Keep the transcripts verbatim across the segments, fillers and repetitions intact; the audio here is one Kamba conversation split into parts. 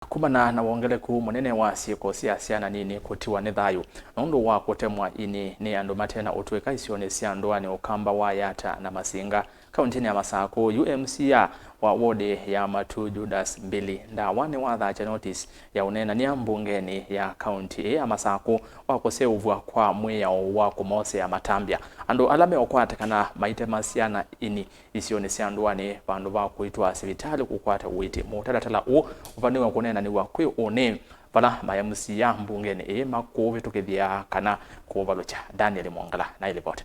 Kumana na wongeleku mũnene wa syĩko sya syana nini kũtiwa nĩ thayũ nũndũ wa kũtemwa ini nĩ andũ mate na ũtũĩka isionĩ sya ndũanĩ Ũkamba wa Yata na Masinga, kauntinĩ ya Masakũ, yu M C A wa wodi ya Matu Judas Mbili Ndawa nĩwathakya notisi ya ũneenany'a mbungenĩ ya kaunti ĩĩ ya Masakũ wa kũseũvw'a kwa mwĩao wa kũmosea matambya andũ ala meũkwata kana maitema syana ini isionĩ sya ndũanĩ vandũ va kũitwaa sivitalĩ kũkwata ũiiti. Mũtalatala ũũ ũvanĩwe kũneenanĩw'a kwĩ ũnĩ vala ma M C A mbungenĩ ĩĩ makũũvĩtũkĩthya kana kũũvalũkya. Daniel Mwongela na ĩlivoti.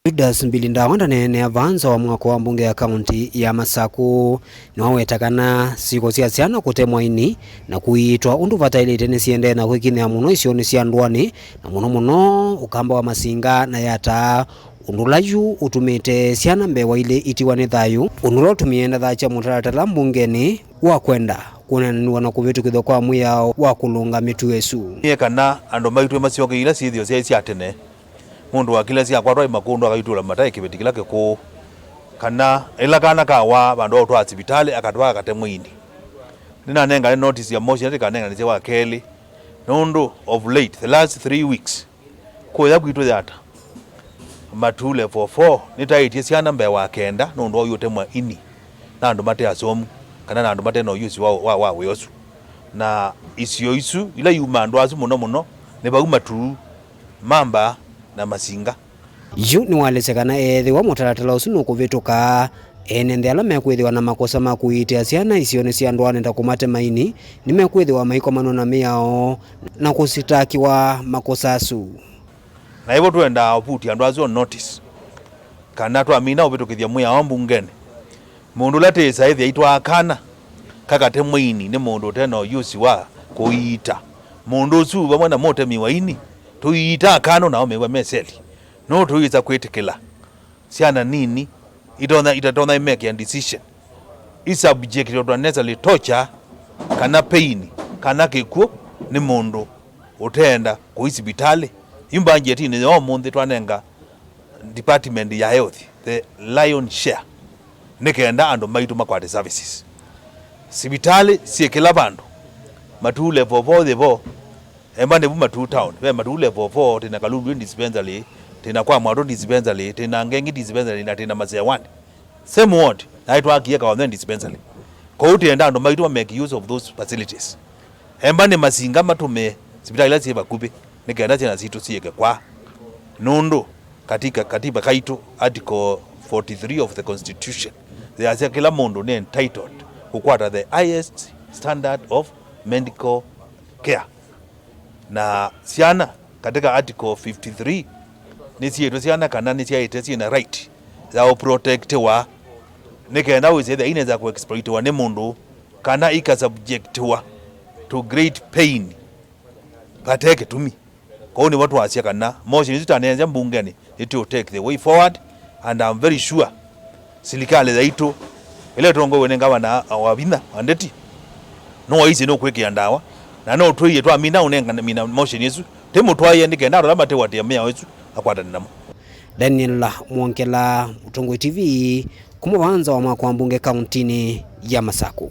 Judas Mbili Ndawa ndaneenea vaa nza wa mwako wa mbunge ya kaunti ya Masakũ. Nĩwaweta kana syĩko sya syana kũtemwa ini na kũiitwa ũndũ vataĩlĩte nĩsiendee na kwĩkinyĩa mũno isionĩ sya ndũanĩ, na mũno mũno Ũkamba wa Masinga na Yata, ũndũ ũla yu ũtumĩte syana mbee wa ilĩ itiwa nĩ thayũ, ũndũ ũla ũtumie ndathakya mũtalatala mbungenĩ wa kwenda kũneenanĩw'a na kũvĩtũkĩthw'a kwa mwĩao wa kũlũnga mĩtuo ĩsu. Nĩ kana andũ maitũ masyoke ila syĩthĩo syaĩ sya tene. Mũndũ wa kĩla syakwatwa ĩ makũndũ akaitũla mataĩ kĩveti kĩla kĩkũũ, kana ĩla kana kawaa vandũ va ũtwaa sivitalĩ akatwaa katemwe ini. Nĩnanengane notice ya motion ĩla ndĩkanenganĩsye wa kelĩ, nũndũ of late, the last three weeks, kũya kwitũ Yata, Matu level four nĩtaĩtye syana mbee wa kenda nũndũ wa ũtemwa ini na andũ mate asomu kana na andũ mate na ũyũsi wa, wa, wa wĩa ũsu. Na isio isu ila iumaa andũ asu mũno mũno nĩ vau Matu, Mamba na Masinga. Yu nĩwaelesya kana eethĩwa mũtalatala ũsu nũkũvĩtũka, ene nthĩ ala mekwĩthĩwa na makosa ma kũiitĩa syana isionĩ sya ndũanĩ ta kũmatema ini nĩmekwĩthĩwa maikomanwa na mĩao na kũsitakĩwa makosa asu. Na ĩvo twendaa ũvuti andũ asu on notice kana twamina ũvĩtũkĩthya mwĩao mbungenĩ, mũndũ ũla tĩĩsa ĩthĩa itwaa kana kakatemwe ini nĩ mũndũ ũte na ũyũsi wa kũiita mũndũ ũsu vamwe na mũtemi wa ini, tũiitaa kana nao mew'a meseli. Nũũ tũyĩsa kwĩtĩkĩla syana nini itonya, itatonya imekĩa decision, i subject to unnecessary torture kana pain kana kĩkw'ũ nĩ mũndũ ũteenda kũi sivitalĩ? Yu mbanjetinĩ ya ũmũnthĩ twanenga department ya health the lion share nĩ kenda andũ maitũ makwate services. Sivitalĩ syĩ kĩla vandũ, Matu level four yĩvo, Emba nĩvu Matu town, ve Matu level four, twĩna Kalulu dispensary, twĩna kwa Mwatũ dispensary, twĩna Ngengi dispensary, na twĩna Maseawani. Same ward, naĩ twakie Kaontheni dispensary. Kwoou twĩenda andũ maitũ ma make use of those facilities. Emba nĩ Masinga matũmĩe sivitalĩ ila syĩ vakuvĩ, nĩ kenda syana sitũ siĩke kwa. Nũndũ katika katiba kaitũ, article forty-three of the constitution, yasya kĩla mũndũ nĩ entitled kũkwata the highest standard of medical care. Na syana, katika article fifty-three, nĩsiĩtwe syana kana nĩsyaĩte syĩna right ya ũprotectiwa, nĩ kenda wĩsĩthya inesa kũexploitiwa nĩ mũndũ kana ikasubjectiwa to great pain vate kĩtumi. Kwoou nĩvo twasya kana motion isu taneenza mbungenĩ, it will take the way forward, and I'm very sure silikalĩ yaitũ ĩla ĩtongoew'e nĩ ngavana wa vinya wa Ndeti nũwaisye nũkwĩkĩa ndawa, na no twĩie twamina ũnengane mina motion ĩsu, tĩmũtwaĩe nĩ kenda andũ ala mateũatĩĩa mĩao ĩsu akwatane namo. Daniel Mwongela, Mũtongoi T V, kuma vaa nza wa mwako wa mbunge kauntinĩ ya Masakũ.